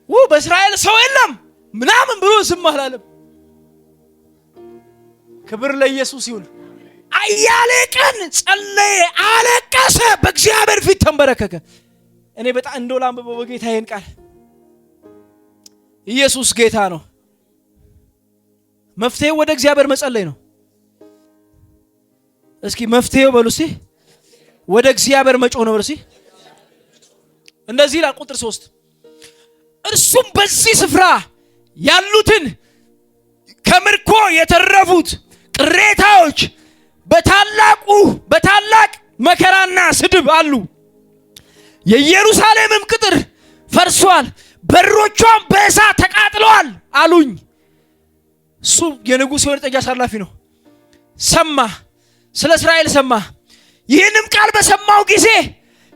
በእስራኤል ሰው የለም ምናምን ብሎ ዝም አላለም። ክብር ለኢየሱስ ይሁን። አያሌ ቀን ጸለየ፣ አለቀሰ፣ በእግዚአብሔር ፊት ተንበረከከ። እኔ በጣም እንደው ላንብበው በጌታ ይሄን ቃል። ኢየሱስ ጌታ ነው። መፍትሄው ወደ እግዚአብሔር መጸለይ ነው። እስኪ መፍትሄው በሉ እስኪ፣ ወደ እግዚአብሔር መጮህ ነው በሉ እስኪ። እንደዚህ ይላል ቁጥር 3፣ እርሱም በዚህ ስፍራ ያሉትን ከምርኮ የተረፉት ቅሬታዎች በታላቅ መከራና ስድብ አሉ። የኢየሩሳሌምም ቅጥር ፈርሷል፣ በሮቿም በእሳት ተቃጥለዋል አሉኝ። እሱ የንጉሥ የወይን ጠጅ አሳላፊ ነው። ሰማ፣ ስለ እስራኤል ሰማ። ይህንም ቃል በሰማው ጊዜ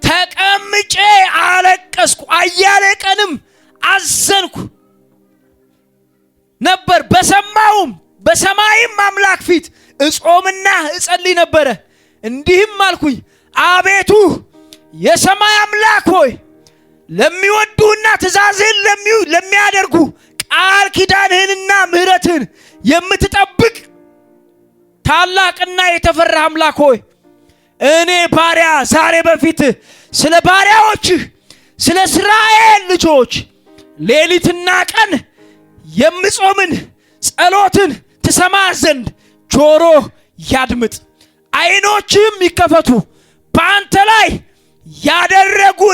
ተቀምጬ አለቀስኩ፣ አያሌ ቀንም አዘንኩ ነበር። በሰማውም በሰማይም አምላክ ፊት እጾምና እጸልይ ነበረ። እንዲህም አልኩኝ፣ አቤቱ የሰማይ አምላክ ሆይ፣ ለሚወዱህና ትእዛዝህን ለሚያደርጉ ቃል ኪዳንህንና ምሕረትህን የምትጠብቅ ታላቅና የተፈራህ አምላክ ሆይ፣ እኔ ባሪያ ዛሬ በፊትህ ስለ ባሪያዎችህ ስለ እስራኤል ልጆች ሌሊትና ቀን የምጾምን ጸሎትን ትሰማ ዘንድ ጆሮ ያድምጥ፣ ዓይኖችህም ይከፈቱ። በአንተ ላይ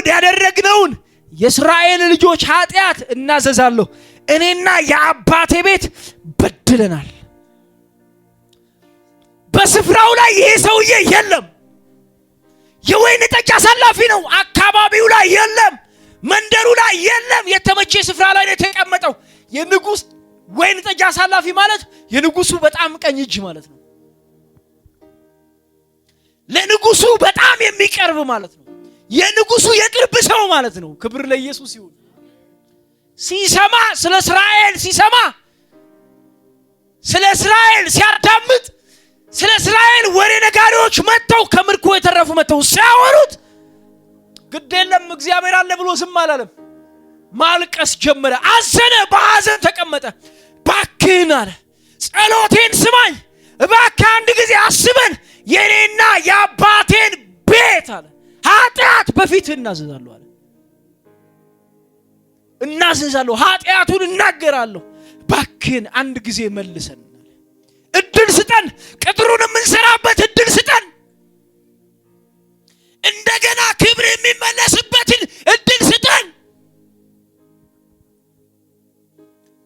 ያደረግነውን የእስራኤል ልጆች ኃጢአት እናዘዛለሁ። እኔና የአባቴ ቤት በድለናል። በስፍራው ላይ ይሄ ሰውዬ የለም። የወይን ጠጅ አሳላፊ ነው። አካባቢው ላይ የለም። መንደሩ ላይ የለም። የተመቸ ስፍራ ላይ ነው የተቀመጠው። የንጉሥ ወይን ጠጅ አሳላፊ ማለት የንጉሱ በጣም ቀኝ እጅ ማለት ነው። ለንጉሱ በጣም የሚቀርብ ማለት ነው። የንጉሱ የቅርብ ሰው ማለት ነው። ክብር ለኢየሱስ ይሁን። ሲሰማ ስለ እስራኤል፣ ሲሰማ ስለ እስራኤል፣ ሲያዳምጥ ስለ እስራኤል ወሬ ነጋሪዎች መጥተው፣ ከምርኮ የተረፉ መጥተው ሲያወሩት ግድ የለም እግዚአብሔር አለ ብሎ ዝም አላለም። ማልቀስ ጀመረ። አዘነ፣ በሐዘን ተቀመጠ። ባክህን አለ፣ ጸሎቴን ስማኝ እባክህ፣ አንድ ጊዜ አስበን፣ የኔና የአባቴን ቤት አለ ኃጢአት በፊትህ እናዘዛለሁ አለ። እናዘዛለሁ፣ ኃጢአቱን እናገራለሁ። ባክህን አንድ ጊዜ መልሰን፣ እድል ስጠን፣ ቅጥሩን የምንሰራበት እድል ስጠን፣ እንደገና ክብር የሚመለስበትን እድል ስጠን።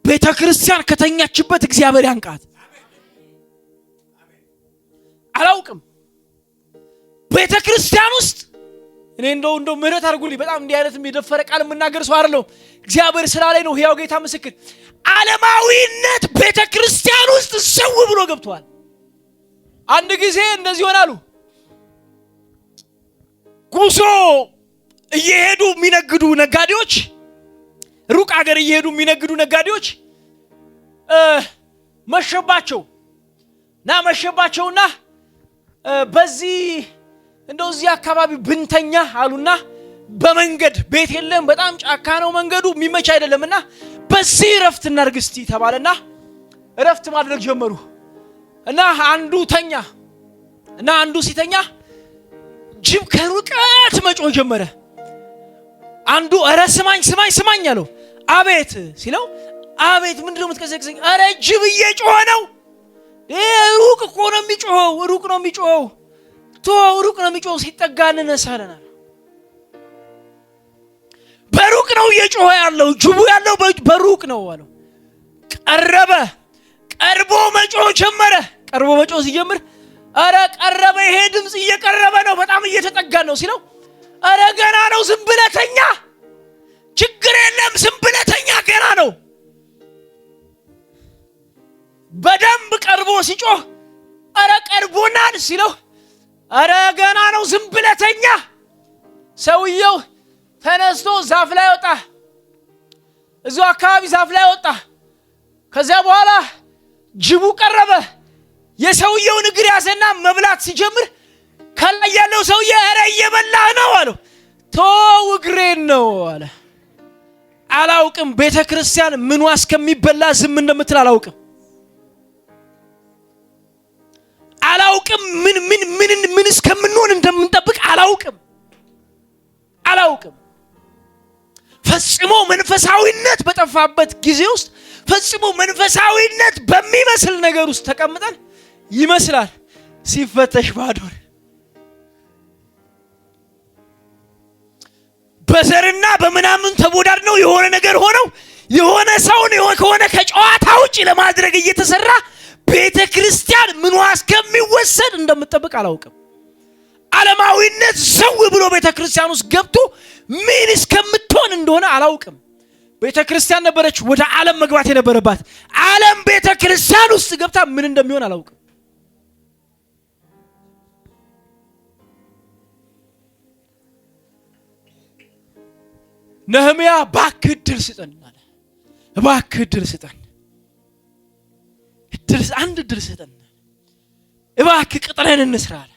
ቤተ ክርስቲያን ከተኛችበት እግዚአብሔር ያንቃት። አላውቅም፣ ቤተ ክርስቲያን ውስጥ እኔ እንደው ምህረት አድርጉልኝ። በጣም እንዲህ አይነት የደፈረ ቃል የምናገር ሰው አይደለሁም። እግዚአብሔር ስራ ላይ ነው፣ ሕያው ጌታ ምስክር። ዓለማዊነት ቤተ ክርስቲያን ውስጥ ዘው ብሎ ገብቷል። አንድ ጊዜ እንደዚህ ይሆናሉ። ጉዞ እየሄዱ የሚነግዱ ነጋዴዎች፣ ሩቅ ሀገር እየሄዱ የሚነግዱ ነጋዴዎች መሸባቸው እና መሸባቸውና በዚህ እንደው እዚህ አካባቢ ብንተኛ አሉና፣ በመንገድ ቤት የለም፣ በጣም ጫካ ነው መንገዱ፣ የሚመች አይደለምና በዚህ እረፍት እናድርግ እስቲ ተባለና እረፍት ማድረግ ጀመሩ። እና አንዱ ተኛ እና አንዱ ሲተኛ ጅብ ከሩቀት መጮህ ጀመረ። አንዱ እረ ስማኝ ስማኝ ስማኝ አለው። አቤት ሲለው፣ አቤት፣ ምንድን ነው የምትቀሰቅሰኝ? እረ ጅብ እየጮኸ ነው። ሩቅ እኮ ነው የሚጮኸው፣ ሩቅ ነው የሚጮኸው፣ ቶ ሩቅ ነው የሚጮኸው፣ ሲጠጋ እንነሳለን። በሩቅ ነው እየጮኸ ያለው፣ ጅቡ ያለው በሩቅ ነው አለው። ቀረበ፣ ቀርቦ መጮህ ጀመረ። ቀርቦ መጮህ ሲጀምር አረ ቀረበ፣ ይሄ ድምፅ እየቀረበ ነው፣ በጣም እየተጠጋ ነው ሲለው፣ አረ ገና ነው፣ ዝም ብለህ ተኛ፣ ችግር የለም፣ ዝም ብለህ ተኛ፣ ገና ነው። በደንብ ቀርቦ ሲጮህ አረ ቀርቦናል ሲለው፣ አረ ገና ነው፣ ዝም ብለህ ተኛ። ሰውየው ተነስቶ ዛፍ ላይ ወጣ። እዚሁ አካባቢ ዛፍ ላይ ወጣ። ከዚያ በኋላ ጅቡ ቀረበ። የሰውየውን እግር ያዘና መብላት ሲጀምር ከላይ ያለው ሰውዬ ኧረ እየበላህ ነው አለው። ተው እግሬን ነው አለ። አላውቅም። ቤተ ክርስቲያን ምኗ እስከሚበላ ዝም እንደምትል አላውቅም። አላውቅም። ምን ምን ምን ምን እስከምንሆን እንደምንጠብቅ አላውቅም። አላውቅም። ፈጽሞ መንፈሳዊነት በጠፋበት ጊዜ ውስጥ፣ ፈጽሞ መንፈሳዊነት በሚመስል ነገር ውስጥ ተቀምጠን ይመስላል፣ ሲፈተሽ ባዶ። በዘርና በምናምን ተቦዳድነው የሆነ ነገር ሆነው የሆነ ሰውን ከሆነ ከጨዋታ ውጭ ለማድረግ እየተሰራ ቤተ ክርስቲያን ምኗ እስከሚወሰድ እንደምጠብቅ አላውቅም። ዓለማዊነት ዘው ብሎ ቤተ ክርስቲያን ውስጥ ገብቶ ምን እስከምትሆን እንደሆነ አላውቅም። ቤተ ክርስቲያን ነበረች ወደ ዓለም መግባት የነበረባት። ዓለም ቤተ ክርስቲያን ውስጥ ገብታ ምን እንደሚሆን አላውቅም። ነህምያ እባክህ እድል ስጠን አለ። እባክህ እድል ስጠን፣ አንድ እድል ስጠን፣ እባክህ ቅጥረን እንስራ አለ።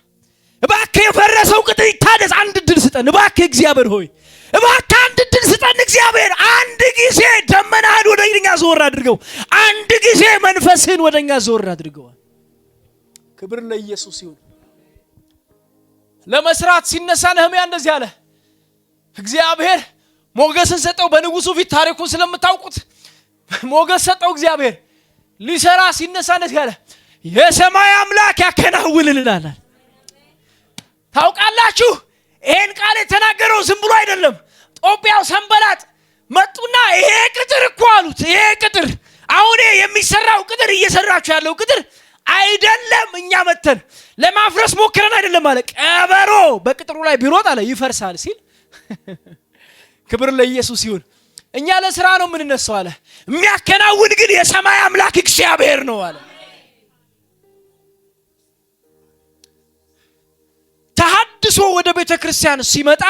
እባክህ የፈረሰው ቅጥር ይታደስ፣ አንድ እድል ስጠን እባክህ እግዚአብሔር ሆይ፣ እባክህ አንድ እድል ስጠን እግዚአብሔር። አንድ ጊዜ ደመናህን ወደ እኛ ዞር አድርገው፣ አንድ ጊዜ መንፈስህን ወደ እኛ ዞር አድርገዋል። ክብር ለኢየሱስ ይሁን። ለመስራት ሲነሳ ነህምያ እንደዚህ አለ። እግዚአብሔር ሞገስን ሰጠው በንጉሱ ፊት፣ ታሪኩን ስለምታውቁት ሞገስ ሰጠው እግዚአብሔር። ሊሰራ ሲነሳ እንደዚህ አለ፣ የሰማይ አምላክ ያከናውንልናል። ታውቃላችሁ፣ ይሄን ቃል የተናገረው ዝም ብሎ አይደለም። ጦቢያው ሰንበላጥ መጡና ይሄ ቅጥር እኮ አሉት፣ ይሄ ቅጥር አሁን የሚሰራው ቅጥር እየሰራችሁ ያለው ቅጥር አይደለም፣ እኛ መተን ለማፍረስ ሞክረን አይደለም አለ። ቀበሮ በቅጥሩ ላይ ቢሮጥ አለ ይፈርሳል ሲል፣ ክብር ለኢየሱስ ይሁን። እኛ ለስራ ነው የምንነሳው አለ። የሚያከናውን ግን የሰማይ አምላክ እግዚአብሔር ነው አለ። ተሐድሶ ወደ ቤተ ክርስቲያን ሲመጣ፣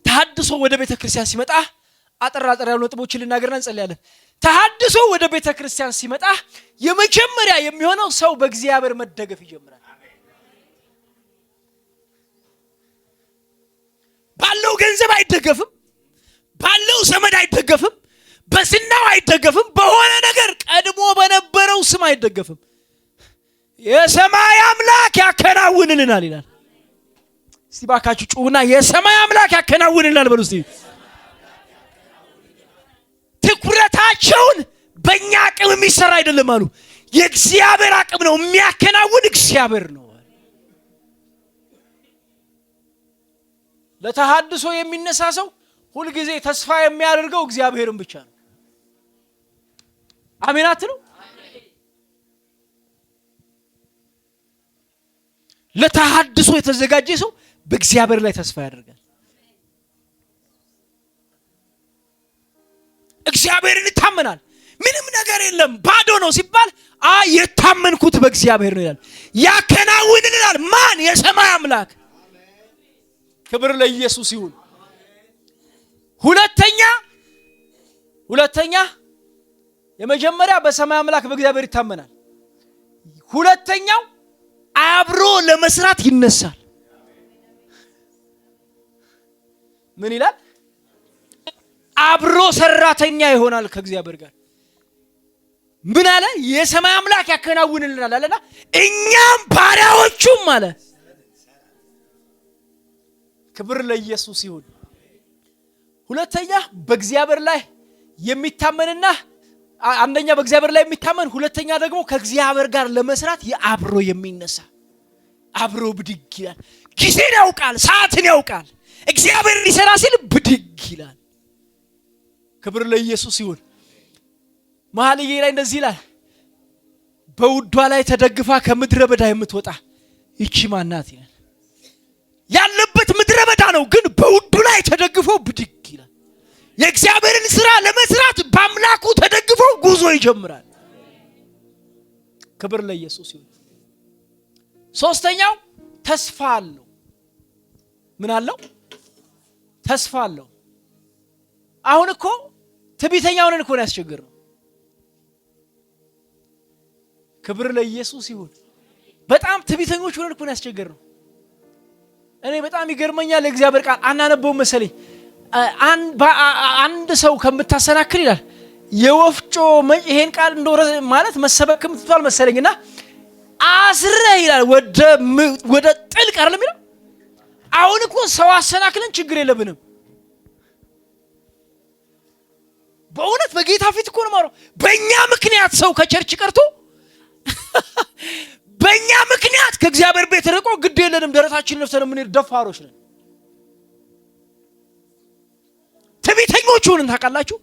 ተሐድሶ ወደ ቤተ ክርስቲያን ሲመጣ፣ አጠር አጠር ያሉ ነጥቦችን ልናገርና እንጸልያለን። ተሐድሶ ወደ ቤተ ክርስቲያን ሲመጣ የመጀመሪያ የሚሆነው ሰው በእግዚአብሔር መደገፍ ይጀምራል። ባለው ገንዘብ አይደገፍም፣ ባለው ዘመድ አይደገፍም፣ በዝናው አይደገፍም፣ በሆነ ነገር ቀድሞ በነበረው ስም አይደገፍም። የሰማይ አምላክ ያከናውንልናል ይላል። እስቲ ባካችሁ ጩሁና የሰማይ አምላክ ያከናውንልናል በሉ እስቲ። ትኩረታቸውን በእኛ አቅም የሚሰራ አይደለም አሉ። የእግዚአብሔር አቅም ነው የሚያከናውን፣ እግዚአብሔር ነው። ለተሐድሶ የሚነሳ ሰው ሁልጊዜ ተስፋ የሚያደርገው እግዚአብሔርን ብቻ ነው። አሜን አትሉ? ለተሐድሶ የተዘጋጀ ሰው በእግዚአብሔር ላይ ተስፋ ያደርጋል። እግዚአብሔርን ይታመናል። ምንም ነገር የለም ባዶ ነው ሲባል አይ የታመንኩት በእግዚአብሔር ነው ይላል። ያከናውንልናል። ማን? የሰማይ አምላክ። ክብር ለኢየሱስ ይሁን። ሁለተኛ የመጀመሪያ በሰማይ አምላክ በእግዚአብሔር ይታመናል። ሁለተኛው አብሮ ለመስራት ይነሳል። ምን ይላል? አብሮ ሰራተኛ ይሆናል ከእግዚአብሔር ጋር። ምን አለ? የሰማይ አምላክ ያከናውንልናል አለና እኛም ባሪያዎቹም አለ። ክብር ለኢየሱስ ይሁን። ሁለተኛ በእግዚአብሔር ላይ የሚታመንና አንደኛ በእግዚአብሔር ላይ የሚታመን፣ ሁለተኛ ደግሞ ከእግዚአብሔር ጋር ለመስራት የአብሮ የሚነሳ፣ አብሮ ብድግ ይላል። ጊዜን ያውቃል፣ ሰዓትን ያውቃል። እግዚአብሔር ሊሰራ ሲል ብድግ ይላል። ክብር ለኢየሱስ ይሁን። መኃልየ ላይ እንደዚህ ይላል፣ በውዷ ላይ ተደግፋ ከምድረ በዳ የምትወጣ ይቺ ማናት ይላል። ያለበት ምድረ በዳ ነው፣ ግን በውዱ ላይ ተደግፎ ብድግ ይላል። የእግዚአብሔርን ስራ ለመስራት በአምላኩ ተደግፎ ጉዞ ይጀምራል። ክብር ለኢየሱስ ይሁን። ሶስተኛው ተስፋ አለው። ምን አለው? ተስፋ አለው። አሁን እኮ ትዕቢተኛ ሆነን እኮ ነው ያስቸገርነው። ክብር ለኢየሱስ ይሁን። በጣም ትዕቢተኞች ሆነን እኮ ነው ያስቸገርነው። እኔ በጣም ይገርመኛል የእግዚአብሔር ቃል አናነበውም መሰለኝ። አንድ ሰው ከምታሰናክል ይላል የወፍጮ ይሄን ቃል እንደው ማለት መሰበክም ትቷል መሰለኝና አስረህ ይላል ወደ ጥልቅ አይደለም የሚለው። አሁን እኮ ሰው አሰናክለን ችግር የለብንም። በእውነት በጌታ ፊት እኮ ነው የማወራው። በእኛ ምክንያት ሰው ከ church ቀርቶ በእኛ ምክንያት ከእግዚአብሔር ቤት ርቆ ግድ የለንም፣ ደረታችንን ነፍተን የምንሄድ ደፋሮች ነን፣ ትዕቢተኞች ሆንን። ታውቃላችሁ፣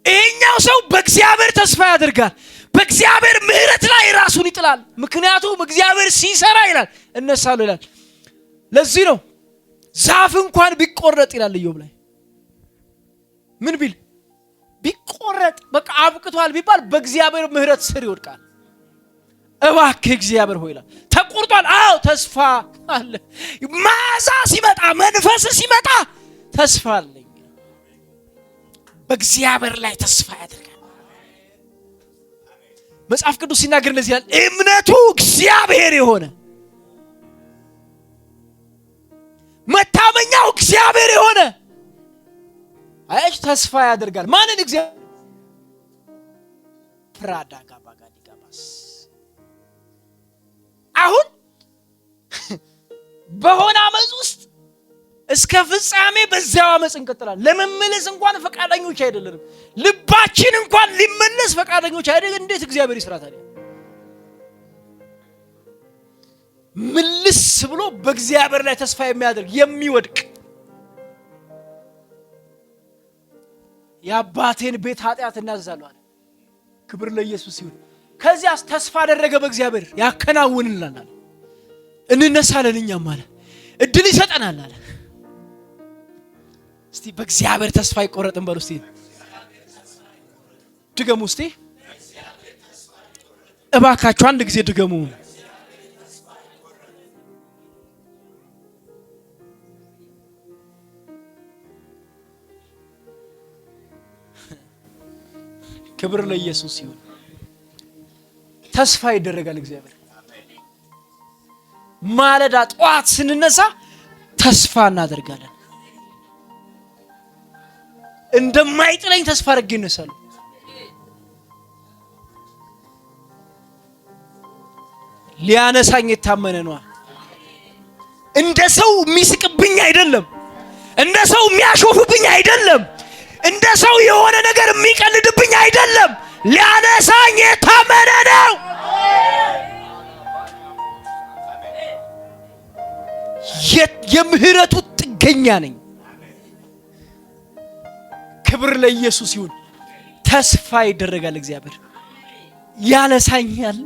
ይሄኛው ሰው በእግዚአብሔር ተስፋ ያደርጋል፣ በእግዚአብሔር ምሕረት ላይ ራሱን ይጥላል። ምክንያቱም እግዚአብሔር ሲሰራ ይላል እነሳለሁ ይላል። ለዚህ ነው ዛፍ እንኳን ቢቆረጥ ይላል ኢዮብ ላይ ምን ቢል ቢቆረጥ በቃ አብቅቷል ቢባል በእግዚአብሔር ምሕረት ስር ይወድቃል። እባክህ እግዚአብሔር ሆይ ይላል። ተቆርጧል፣ አዎ ተስፋ አለ። መዓዛ ሲመጣ መንፈስ ሲመጣ ተስፋ አለኝ። በእግዚአብሔር ላይ ተስፋ ያደርጋል። መጽሐፍ ቅዱስ ሲናገር እንደዚህ ይላል፣ እምነቱ እግዚአብሔር የሆነ መታመኛው እግዚአብሔር የሆነ አያች ተስፋ ያደርጋል። ማንን? እግዚአብሔር። ፕራዳ ጋባጋዲጋባስ አሁን በሆነ አመፅ ውስጥ እስከ ፍጻሜ በዚያው አመፅ እንቀጥላለን። ለመመለስ እንኳን ፈቃደኞች አይደለንም። ልባችን እንኳን ሊመለስ ፈቃደኞች አይደለም። እንዴት እግዚአብሔር ይስራ ታዲያ? ምልስ ብሎ በእግዚአብሔር ላይ ተስፋ የሚያደርግ የሚወድቅ የአባቴን ቤት ኃጢአት እናዝዛለሁ አለ። ክብር ለኢየሱስ ይሁን። ከዚያስ ተስፋ አደረገ በእግዚአብሔር ያከናውንልናል አለ። እንነሳለን እኛም አለ። እድል ይሰጠናል አለ። እስቲ በእግዚአብሔር ተስፋ አይቆረጥም በሉ። እስቲ ድገሙ። እስቲ እባካችሁ አንድ ጊዜ ድገሙ። ክብር ለኢየሱስ ይሁን። ተስፋ ይደረጋል እግዚአብሔር። ማለዳ ጠዋት ስንነሳ ተስፋ እናደርጋለን። እንደማይጥለኝ ተስፋ አድርጌ እነሳለሁ። ሊያነሳኝ የታመነ ነዋ። እንደ ሰው የሚስቅብኝ አይደለም። እንደ ሰው የሚያሾፍብኝ አይደለም። እንደ ሰው የሆነ ነገር የሚቀልድብኝ አይደለም። ሊያነሳኝ የታመነ ነው። የምህረቱ ጥገኛ ነኝ። ክብር ለኢየሱስ ይሁን። ተስፋ ይደረጋል። እግዚአብሔር ያነሳኛል።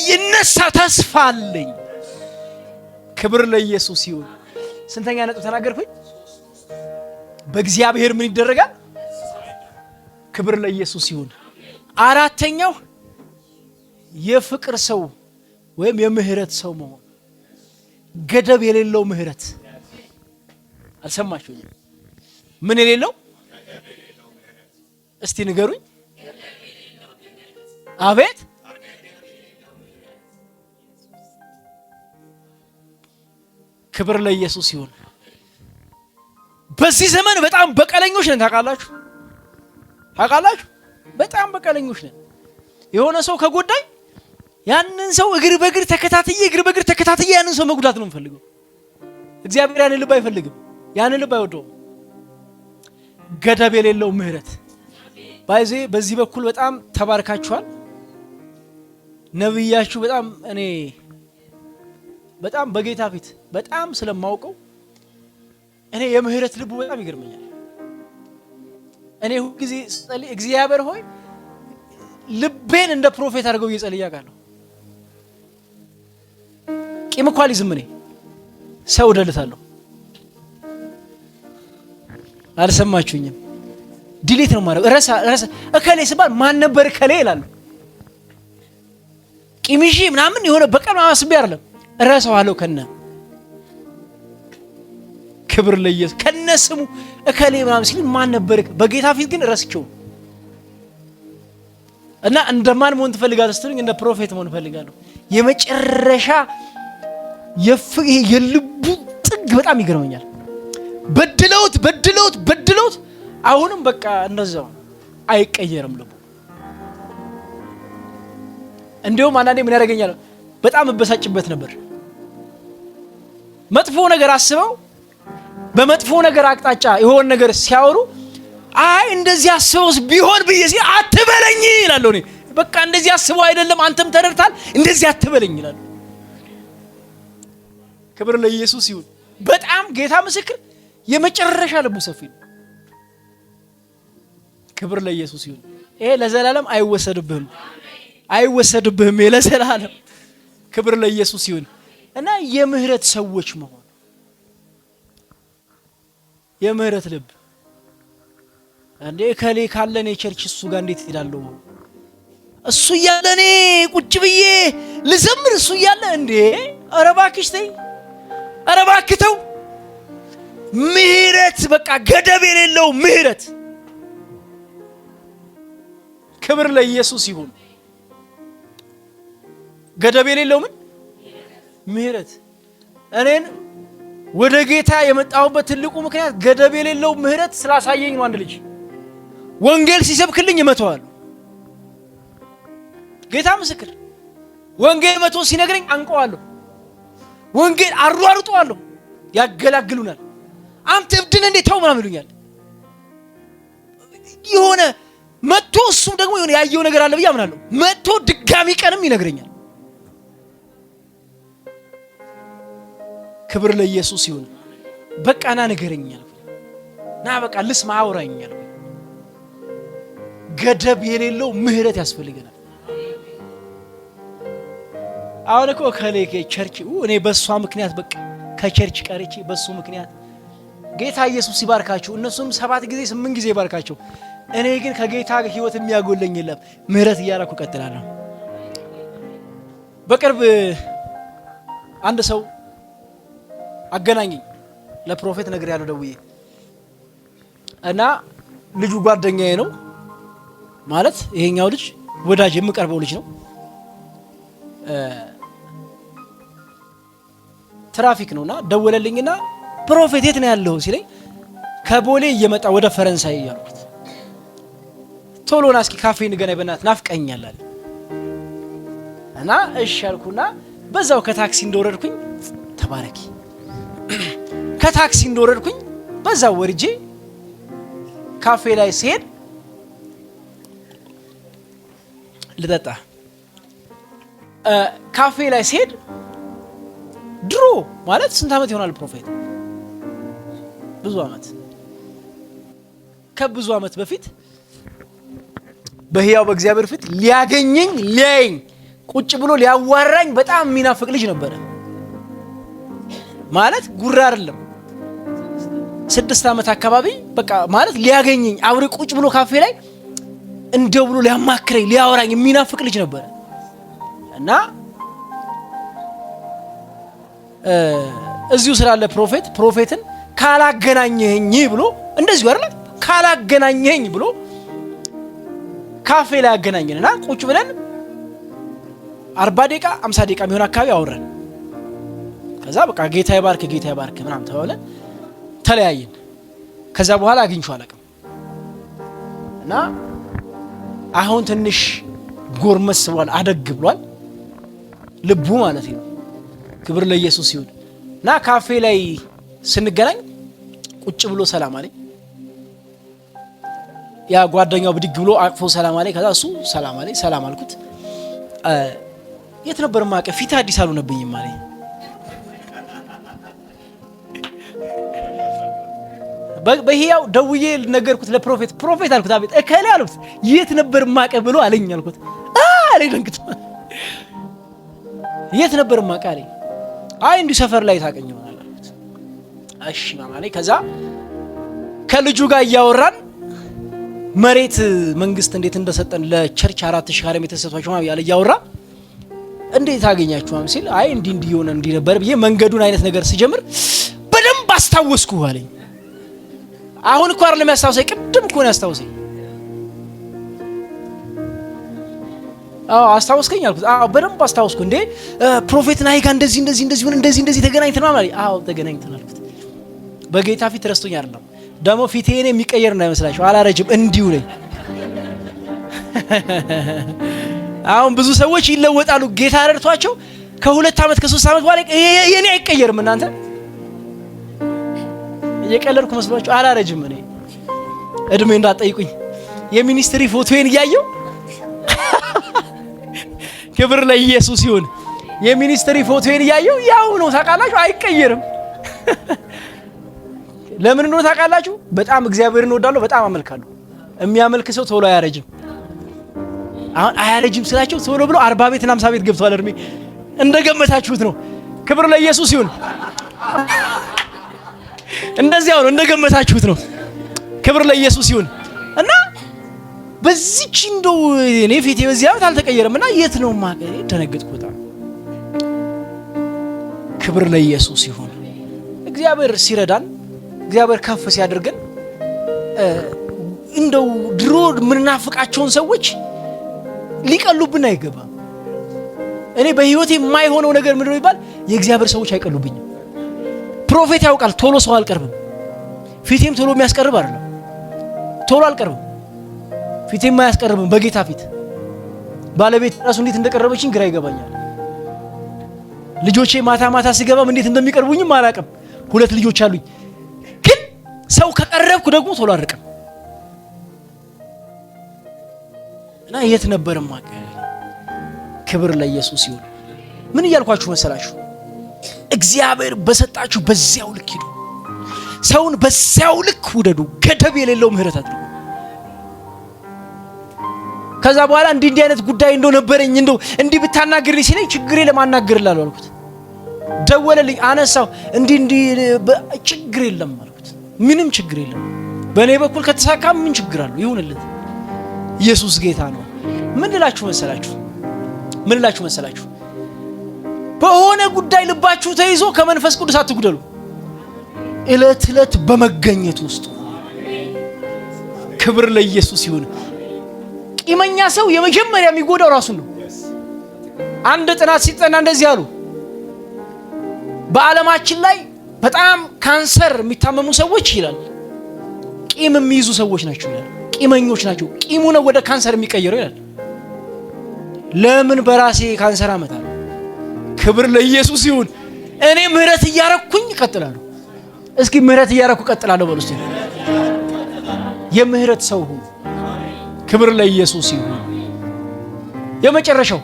ይነሳ ተስፋ አለኝ። ክብር ለኢየሱስ ይሁን። ስንተኛ ነጥብ ተናገርኩኝ? በእግዚአብሔር ምን ይደረጋል? ክብር ለኢየሱስ ይሁን። አራተኛው የፍቅር ሰው ወይም የምህረት ሰው መሆን፣ ገደብ የሌለው ምህረት። አልሰማችሁኝም? ምን የሌለው እስቲ ንገሩኝ። አቤት ክብር ለኢየሱስ ይሁን። በዚህ ዘመን በጣም በቀለኞች ነን። ታውቃላችሁ ታውቃላችሁ፣ በጣም በቀለኞች ነን። የሆነ ሰው ከጎዳኝ ያንን ሰው እግር በእግር ተከታትዬ እግር በእግር ተከታትዬ ያንን ሰው መጉዳት ነው የምፈልገው። እግዚአብሔር ያንን ልብ አይፈልግም። ያንን ልብ አይወደውም። ገደብ የሌለው ምህረት ባይዜ በዚህ በኩል በጣም ተባርካችኋል። ነብያችሁ በጣም እኔ በጣም በጌታ ፊት በጣም ስለማውቀው እኔ የምህረት ልቡ በጣም ይገርመኛል። እኔ ሁልጊዜ ስጸልይ እግዚአብሔር ሆይ ልቤን እንደ prophet አድርገው እየጸልይ አውቃለሁ። ቂም እኮ አልይዝም እኔ ሰው እደልታለሁ። አልሰማችሁኝም? delete ነው የማደርገው። ረሳ ረሳ እከሌ ስባል ማን ነበር እከሌ እላለሁ። ቂም ይዤ ምናምን የሆነ በቀል ምናምን አስቤ አይደለም፣ እረሳዋለሁ ከነ ክብር ለኢየሱስ ከነ ስሙ እከሌ ምናምን ሲል ማን ነበር? በጌታ ፊት ግን ረስቼው እና እንደማን መሆን ትፈልጋለህ ስትሉኝ እንደ prophet መሆን እፈልጋለሁ። የመጨረሻ የልቡ ጥግ በጣም ይገርመኛል። በድለውት በድለውት በድለውት አሁንም በቃ እንደዛው አይቀየርም ልቡ። እንዲሁም አንዳንዴ ምን ያደርገኛል፣ በጣም እበሳጭበት ነበር። መጥፎ ነገር አስበው በመጥፎ ነገር አቅጣጫ የሆነ ነገር ሲያወሩ አይ እንደዚህ አስበውስ ቢሆን ብዬ ሲል አትበለኝ ይላለሁ። እኔ በቃ እንደዚህ አስበው አይደለም አንተም ተረድታል፣ እንደዚህ አትበለኝ ይላለሁ። ክብር ለኢየሱስ ይሁን። በጣም ጌታ ምስክር የመጨረሻ ልቡ ሰፊ ነው። ክብር ለኢየሱስ ይሁን። ይሄ ለዘላለም አይወሰድብህም፣ አይወሰድብህም ለዘላለም። ክብር ለኢየሱስ ይሁን እና የምህረት ሰዎች መሆን፣ የምህረት ልብ። እንዴ እከሌ ካለ እኔ church እሱ ጋር እንዴት እሄዳለሁ? እሱ እያለ እኔ ቁጭ ብዬ ልዘምር? እሱ እያለ እንዴ? ኧረ እባክሽ ተይ፣ ኧረ እባክህ ተው። ምህረት በቃ ገደብ የሌለው ምህረት። ክብር ለኢየሱስ ይሁን። ገደብ የሌለው ምን ምህረት። እኔን ወደ ጌታ የመጣሁበት ትልቁ ምክንያት ገደብ የሌለው ምህረት ስላሳየኝ ነው። አንድ ልጅ ወንጌል ሲሰብክልኝ እመተዋለሁ። ጌታ ምስክር። ወንጌል መቶ ሲነግረኝ አንቀዋለሁ። ወንጌል አሯሩጠዋለሁ። ያገላግሉናል። አንተ እብድን እንዴ ተው ምናምን ይሉኛል። የሆነ መጥቶ እሱም ደግሞ የሆነ ያየው ነገር አለ ብዬ አምናለሁ። መጥቶ ድጋሚ ቀንም ይነግረኛል። ክብር ለኢየሱስ ይሁን። በቃ ና ንገረኝ አልኩኝ። ና በቃ ልስማ አውራኝ አልኩኝ። ገደብ የሌለው ምህረት ያስፈልገናል። አሁን እኮ ከሌ church እኔ በእሷ ምክንያት በቃ ከ church ቀርቼ በእሱ ምክንያት ጌታ ኢየሱስ ይባርካችሁ። እነሱም 7 ጊዜ 8 ጊዜ ይባርካቸው። እኔ ግን ከጌታ ህይወት የሚያጎለኝ የለም። ምህረት እያደረኩ እቀጥላለሁ። በቅርብ አንድ ሰው አገናኘኝ። ለ prophet ነገር ያለው ደውዬ እና ልጁ ጓደኛዬ ነው ማለት ይሄኛው ልጅ ወዳጅ የምቀርበው ልጅ ነው። ትራፊክ ነውና ደወለልኝና prophet የት ነው ያለው ሲለኝ ከቦሌ እየመጣ ወደ ፈረንሳይ እያልኩት ቶሎ ና እስኪ ካፌ እንገናኝ በእናትህ ናፍቀኛል አለ እና እሺ አልኩና በዛው ከታክሲ እንደወረድኩኝ ተባረኪ ከታክሲ እንደወረድኩኝ በዛው ወርጄ ካፌ ላይ ስሄድ ልጠጣ ካፌ ላይ ስሄድ ድሮ ማለት ስንት ዓመት ይሆናል prophet ብዙ ዓመት ከብዙ ዓመት በፊት በሕያው በእግዚአብሔር ፊት ሊያገኘኝ ሊያየኝ ቁጭ ብሎ ሊያዋራኝ በጣም የሚናፍቅ ልጅ ነበረ። ማለት ጉራ አይደለም። 6 ዓመት አካባቢ በቃ ማለት ሊያገኘኝ አብሬ ቁጭ ብሎ ካፌ ላይ እንደው ብሎ ሊያማክረኝ ሊያወራኝ የሚናፍቅ ልጅ ነበረ እና እዚሁ ስላለ prophet ን ካላገናኘኸኝ ብሎ እንደዚሁ አይደለ ካላገናኘኸኝ ብሎ ካፌ ላይ አገናኘንና ቁጭ ብለን 40 ደቂቃ 50 ደቂቃ የሚሆን አካባቢ አወራን። ከዛ በቃ ጌታ ይባርክ ጌታ ይባርክ ምናምን ተባብለን ተለያየን። ከዛ በኋላ አግኝቼው አላውቅም እና አሁን ትንሽ ጎርመስ ብሏል፣ አደግ ብሏል ልቡ ማለት ነው። ክብር ለኢየሱስ ይሁን እና ካፌ ላይ ስንገናኝ ቁጭ ብሎ ሰላም አለኝ። ያ ጓደኛው ብድግ ብሎ አቅፎ ሰላም አለኝ። ከዛ እሱ ሰላም አለኝ፣ ሰላም አልኩት። የት ነበር ማቀ ፊት አዲስ አልሆነብኝም አለኝ። በህያው ደውዬ ነገርኩት ለ prophet። prophet አልኩት፣ አቤት እከሌ አልኩት፣ የት ነበር ማቀ ብሎ አለኝ አልኩት። አለኝ ደንግጦ፣ የት ነበር ማቀ አለኝ። አይ እንዲሁ ሰፈር ላይ ታቀኝ ይሆናል አልኩት። እሺ ማማ አለኝ። ከዛ ከልጁ ጋር እያወራን መሬት መንግስት እንዴት እንደሰጠን ለ church 4000 ካሬ ሜትር ተሰጥቷቸው ምናምን እያለ እያወራ እንዴት አገኛችሁ ምናምን ሲል አይ እንዲህ እንዲህ የሆነ እንዲህ ነበር ብዬ መንገዱን አይነት ነገር ስጀምር በደንብ አስታወስኩ አለኝ። አሁን እኮ አይደለም ያስታውሰኝ፣ ቅድም እኮ ነው ያስታውሰኝ። አዎ አስታወስከኝ አልኩት። አዎ በደንብ አስታወስኩ። እንዴ prophet ናሂ ጋር እንደዚህ እንደዚህ እንደዚህ ሆነ እንደዚህ እንደዚህ ተገናኝተናል አለኝ። አዎ ተገናኝተናል አልኩት። በጌታ ፊት ረስቶኝ አይደለም። ደግሞ ፊቴ እኔ የሚቀየር እንዳይመስላችሁ፣ አላረጅም፣ እንዲሁ ነኝ። አሁን ብዙ ሰዎች ይለወጣሉ፣ ጌታ ረድቷቸው ከ2 ዓመት ከ3 ዓመት በኋላ የኔ አይቀየርም። እናንተ እየቀለድኩ መስሏችሁ አላረጅም። እኔ እድሜ እንዳትጠይቁኝ። የ ministry ፎቶዬን እያየሁ ክብር ለኢየሱስ ይሁን። የ ministry ፎቶዬን እያየሁ ያው ነው ታውቃላችሁ፣ አይቀየርም። ለምን እንደሆነ ታውቃላችሁ? በጣም እግዚአብሔርን እወዳለሁ፣ በጣም አመልካለሁ። የሚያመልክ ሰው ቶሎ አያረጅም። አሁን አያረጅም ስላቸው ቶሎ ብሎ 40 ቤትና 50 ቤት ገብቷል እድሜ። እንደገመታችሁት ነው። ክብር ለኢየሱስ ይሁን። እንደዚያው ነው፣ እንደገመታችሁት ነው። ክብር ለኢየሱስ ይሁን። እና በዚች እንደው እኔ ፊቴ በዚህ ዓመት አልተቀየረም እና የት ነው ማገኝ ደነገጥኩ በጣም። ክብር ለኢየሱስ ይሁን። እግዚአብሔር ሲረዳን፣ እግዚአብሔር ከፍ ሲያደርገን እንደው ድሮ የምንናፍቃቸውን ሰዎች ሊቀሉብን አይገባም። እኔ በህይወቴ የማይሆነው ነገር ምንድነው ይባል የእግዚአብሔር ሰዎች አይቀሉብኝም። Prophet ያውቃል፣ ቶሎ ሰው አልቀርብም። ፊቴም ቶሎ የሚያስቀርብ አይደለም። ቶሎ አልቀርብም፣ ፊቴም አያስቀርብም በጌታ ፊት። ባለቤት ራሱ እንዴት እንደቀረበችኝ ግራ ይገባኛል። ልጆቼ ማታ ማታ ስገባም እንዴት እንደሚቀርቡኝም አላውቅም። 2 ልጆች አሉኝ። ግን ሰው ከቀረብኩ ደግሞ ቶሎ አልርቅም። እና የት ነበር ማቀ ክብር ለኢየሱስ ይሁን። ምን እያልኳችሁ መሰላችሁ? እግዚአብሔር በሰጣችሁ በዚያው ልክ ሂዱ። ሰውን በዚያው ልክ ውደዱ። ገደብ የሌለው ምህረት አድርጉ። ከዛ በኋላ እንዲህ እንዲህ አይነት ጉዳይ እንደው ነበረኝ እንደው እንዲህ ብታናግርልኝ ሲለኝ ችግሬ ለማናግርልህ አልኩት። ደወለልኝ፣ አነሳው። እንዲህ እንዲህ ችግር የለም አልኩት። ምንም ችግር የለም፣ በእኔ በኩል ከተሳካ ምን ችግር አለው? ይሁንልህ። ኢየሱስ ጌታ ነው። ምን ልላችሁ መሰላችሁ? ምን ልላችሁ መሰላችሁ? በሆነ ጉዳይ ልባችሁ ተይዞ ከመንፈስ ቅዱስ አትጉደሉ። እለት እለት በመገኘት ውስጥ ክብር ለኢየሱስ ይሁን። ቂመኛ ሰው የመጀመሪያ የሚጎዳው ራሱን ነው። አንድ ጥናት ሲጠና እንደዚህ አሉ። በዓለማችን ላይ በጣም ካንሰር የሚታመሙ ሰዎች ይላል ቂም የሚይዙ ሰዎች ናቸው ይላል። ቂመኞች ናቸው። ቂሙ ነው ወደ ካንሰር የሚቀየረው ይላል። ለምን በራሴ ካንሰር አመጣለሁ? ክብር ለኢየሱስ ይሁን። እኔ ምህረት እያረኩኝ እቀጥላለሁ። እስኪ ምህረት እያረኩ እቀጥላለሁ በሉ እስኪ። የምህረት ሰው ሁኑ። ክብር ለኢየሱስ ይሁን። የመጨረሻው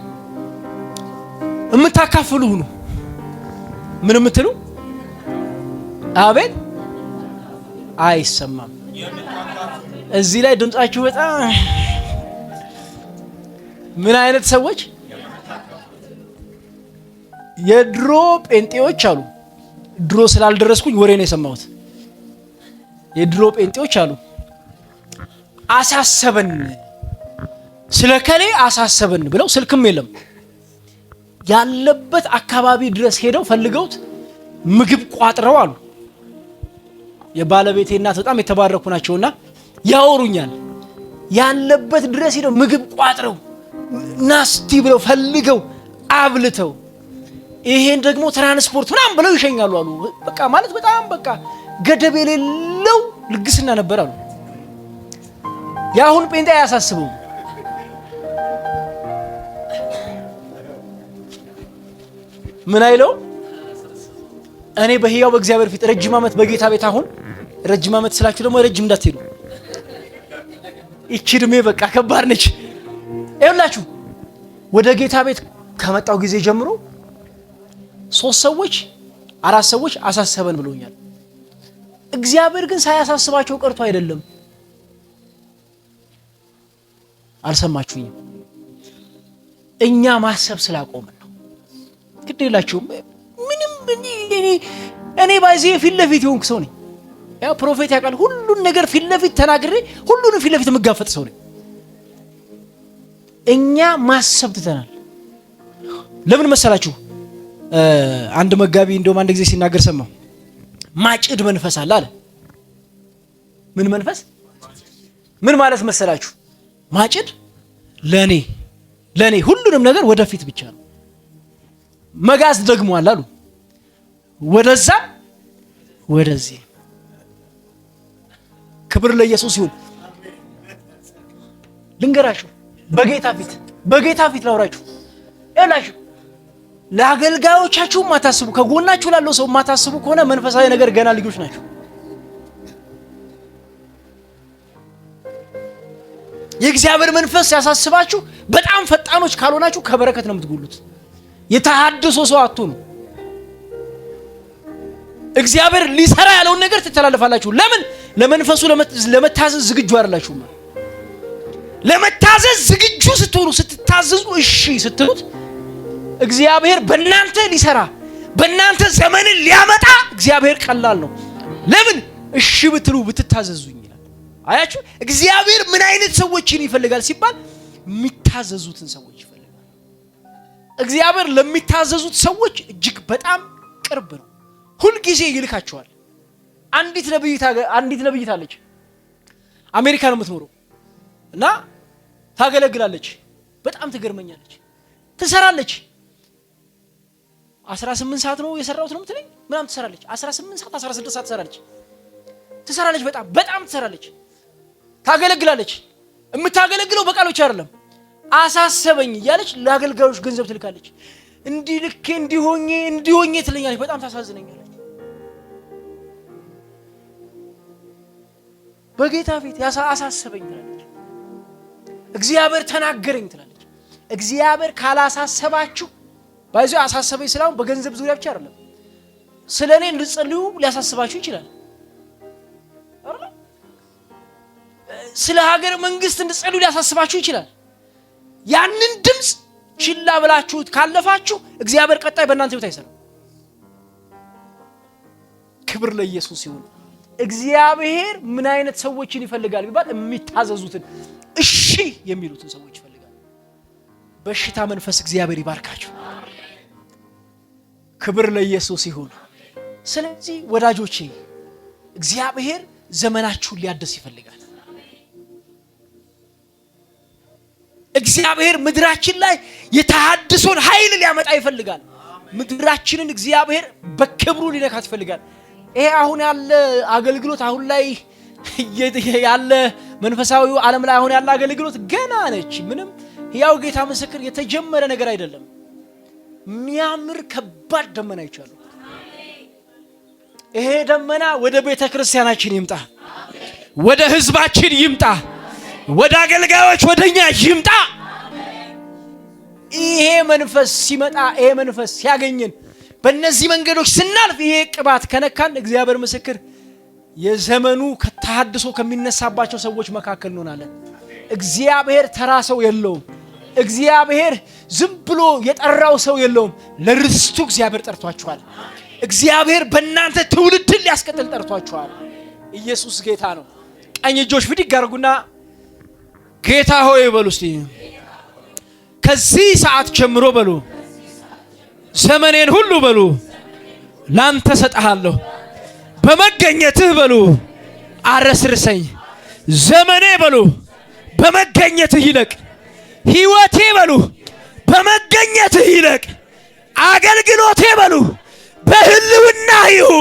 የምታካፍሉ ሁኑ። ምን የምትሉ? አቤት አይሰማም። እዚህ ላይ ድምጻችሁ በጣም ምን አይነት ሰዎች? የድሮ ጴንጤዎች አሉ። ድሮ ስላልደረስኩኝ ወሬ ነው የሰማሁት። የድሮ ጴንጤዎች አሉ አሳሰበን፣ ስለከሌ አሳሰበን ብለው ስልክም የለም ያለበት አካባቢ ድረስ ሄደው ፈልገውት ምግብ ቋጥረው አሉ። የባለቤቴ እናት በጣም የተባረኩ ናቸውና ያወሩኛል። ያለበት ድረስ ሄደው ምግብ ቋጥረው ናስቲ ብለው ፈልገው አብልተው ይሄን ደግሞ ትራንስፖርት ምናምን ብለው ይሸኛሉ አሉ። በቃ ማለት በጣም በቃ ገደብ የሌለው ልግስና ነበር አሉ። የአሁን ጴንጤ አያሳስበውም። ምን አይለው? እኔ በሕያው በእግዚአብሔር ፊት ረጅም ዓመት በጌታ ቤት አሁን ረጅም ዓመት ስላችሁ ደግሞ ረጅም እንዳትሄዱ፣ ይቺ እድሜ በቃ ከባድ ነች። ይኸውላችሁ ወደ ጌታ ቤት ከመጣው ጊዜ ጀምሮ 3 ሰዎች 4 ሰዎች አሳሰበን ብለውኛል። እግዚአብሔር ግን ሳያሳስባቸው ቀርቶ አይደለም። አልሰማችሁኝም? እኛ ማሰብ ስላቆምን ነው። ግድ የላችሁም። ምንም እኔ ባይዜ ፊት ለፊት የሆንኩ ሰው ነኝ። ያው prophet ያውቃል። ሁሉን ነገር ፊት ለፊት ተናግሬ ሁሉንም ፊት ለፊት የምጋፈጥ ሰው ነኝ። እኛ ማሰብ ትተናል። ለምን መሰላችሁ? አንድ መጋቢ እንደውም አንድ ጊዜ ሲናገር ሰማሁ። ማጭድ መንፈስ አለ አለ። ምን መንፈስ? ምን ማለት መሰላችሁ? ማጭድ ለኔ ለእኔ ሁሉንም ነገር ወደፊት ብቻ ነው። መጋዝ ደግሟል አሉ፣ ወደዛ ወደዚህ። ክብር ለኢየሱስ ይሁን። ልንገራችሁ፣ በጌታ ፊት ላውራችሁ እላችሁ፣ ለአገልጋዮቻችሁ ማታስቡ፣ ከጎናችሁ ላለው ሰው ማታስቡ ከሆነ መንፈሳዊ ነገር ገና ልጆች ናቸው። የእግዚአብሔር መንፈስ ሲያሳስባችሁ በጣም ፈጣኖች ካልሆናችሁ ከበረከት ነው የምትጎሉት። የተሃድሶ ሰው አትሆኑ። እግዚአብሔር ሊሰራ ያለውን ነገር ትተላለፋላችሁ። ለምን? ለመንፈሱ ለመታዘዝ ዝግጁ አይደላችሁም። ለመታዘዝ ዝግጁ ስትሆኑ፣ ስትታዘዙ፣ እሺ ስትሉት እግዚአብሔር በእናንተ ሊሰራ፣ በእናንተ ዘመንን ሊያመጣ እግዚአብሔር ቀላል ነው። ለምን? እሺ ብትሉ፣ ብትታዘዙኝ ይላል። አያችሁ፣ እግዚአብሔር ምን አይነት ሰዎችን ይፈልጋል ሲባል የሚታዘዙትን ሰዎች ይፈልጋል። እግዚአብሔር ለሚታዘዙት ሰዎች እጅግ በጣም ቅርብ ነው። ሁልጊዜ ይልካቸዋል። አንዲት ነብይት አለች። አሜሪካ ነው የምትኖረው እና ታገለግላለች። በጣም ትገርመኛለች። ትሰራለች። 18 ሰዓት ነው የሰራሁት ነው የምትለኝ ምናምን ትሰራለች። 18 ሰዓት፣ 16 ሰዓት ትሰራለች። ትሰራለች። በጣም በጣም ትሰራለች። ታገለግላለች። የምታገለግለው በቃል ብቻ አይደለም። አሳሰበኝ እያለች ለአገልጋዮች ገንዘብ ትልካለች። እንዲህ ልኬ እንዲሆኜ እንዲሆኜ ትለኛለች። በጣም ታሳዝነኛለች። በጌታ ፊት አሳሰበኝ ትላለች። እግዚአብሔር ተናገረኝ ትላለች። እግዚአብሔር ካላሳሰባችሁ፣ by the way አሳሰበኝ ስላሁን በገንዘብ ዙሪያ ብቻ አይደለም። ስለ እኔ እንድትጸልዩ ሊያሳስባችሁ ይችላል። ስለ ሀገር መንግስት እንድትጸልዩ ሊያሳስባችሁ ይችላል። ያንን ድምፅ ችላ ብላችሁት ካለፋችሁ እግዚአብሔር ቀጣይ በእናንተ ህይወት አይሰራም። ክብር ለኢየሱስ ይሁን። እግዚአብሔር ምን አይነት ሰዎችን ይፈልጋል ቢባል የሚታዘዙትን፣ እሺ የሚሉትን ሰዎች ይፈልጋል። በእሽታ መንፈስ እግዚአብሔር ይባርካችሁ። ክብር ለኢየሱስ ይሁን። ስለዚህ ወዳጆቼ፣ እግዚአብሔር ዘመናችሁን ሊያድስ ይፈልጋል። እግዚአብሔር ምድራችን ላይ የተሃድሶን ኃይል ሊያመጣ ይፈልጋል። ምድራችንን እግዚአብሔር በክብሩ ሊነካት ይፈልጋል። ይሄ አሁን ያለ አገልግሎት፣ አሁን ላይ ያለ መንፈሳዊው ዓለም ላይ አሁን ያለ አገልግሎት ገና ነች። ምንም ሕያው ጌታ ምስክር የተጀመረ ነገር አይደለም። የሚያምር ከባድ ደመና አይቻለሁ። ይሄ ደመና ወደ ቤተ ክርስቲያናችን ይምጣ፣ ወደ ህዝባችን ይምጣ፣ ወደ አገልጋዮች ወደ እኛ ይምጣ። ይሄ መንፈስ ሲመጣ፣ ይሄ መንፈስ ሲያገኘን፣ በእነዚህ መንገዶች ስናልፍ፣ ይሄ ቅባት ከነካን እግዚአብሔር ምስክር የዘመኑ ከተሃድሶ ከሚነሳባቸው ሰዎች መካከል እንሆናለን። እግዚአብሔር ተራ ሰው የለውም። እግዚአብሔር ዝም ብሎ የጠራው ሰው የለውም። ለርስቱ እግዚአብሔር ጠርቷችኋል። እግዚአብሔር በእናንተ ትውልድን ሊያስቀጥል ጠርቷችኋል። ኢየሱስ ጌታ ነው። ቀኝ እጆች ብድግ አድርጉና ጌታ ሆይ በሉ እስቲ። ከዚህ ሰዓት ጀምሮ በሉ፣ ዘመኔን ሁሉ በሉ ላንተ ሰጥሃለሁ። በመገኘትህ በሉ አረስርሰኝ። ዘመኔ በሉ በመገኘትህ ይለቅ። ሕይወቴ በሉ በመገኘትህ ይለቅ። አገልግሎቴ በሉ በህልውናህ ይሁን።